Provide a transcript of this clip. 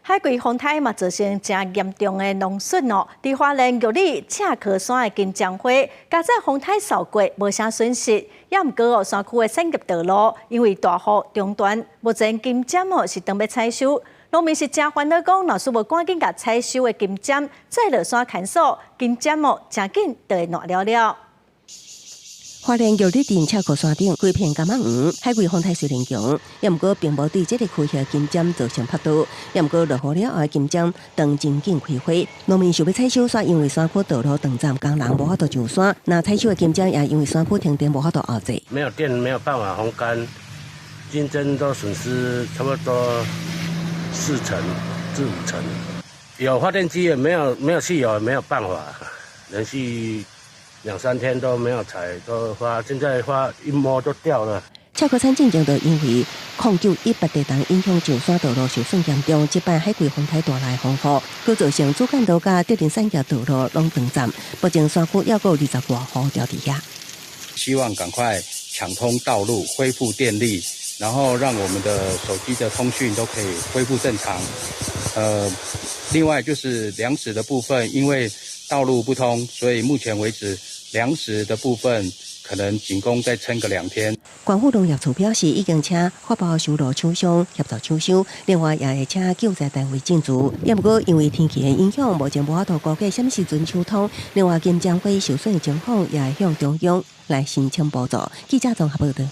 海葵風颱嘛造成誠嚴重的農損哦。佇花蓮玉里赤科山的金針花，佳哉風颱掃過，無啥損失。也毋過哦，山區的產業道路因為大雨中斷，目前金針哦是當欲採收，農民是誠煩惱講，若是無趕緊共採收的金針載落山牽索，金針哦誠緊就會爛了了。花蓮玉里鎮赤科山頂規片柑仔園，海葵風颱雖然強，也毋過並無對這個區域金針造成破壞。也毋過落雨了後，金針當真緊開花，農民想欲採收，煞因為山區道路斷閘，工人無法度上山。若採收的金針也因為山區停電，無法度後載。沒有電，沒有辦法烘乾，金針都損失差不多4成至5成。有發電機也沒有，沒有汽油，沒有辦法，連續兩三天都沒有採，都花，現在花一摸就掉了。赤科山進前就因為0918地動影響上山道路受損嚴重，這擺海葵風颱帶來風雨，閣造成主幹道佮德林產業道路攏斷閘，目前山區猶閣有20外戶牢佇遐。希望趕快搶通道路，恢復電力，然後讓我們的手機的通訊都可以恢復正常。另外就是糧食的部分，因為道路不通，所以目前為止糧食的部分可能僅供再撐個2天。縣府農業處表示，已經請發包修路廠商協助搶修，另外也會請救災單位進駐。也毋過因為天氣的影響，目前無法度估計啥物時陣搶通。另外，金針花受損的情況也會向中央來申請補助。記者綜合報道。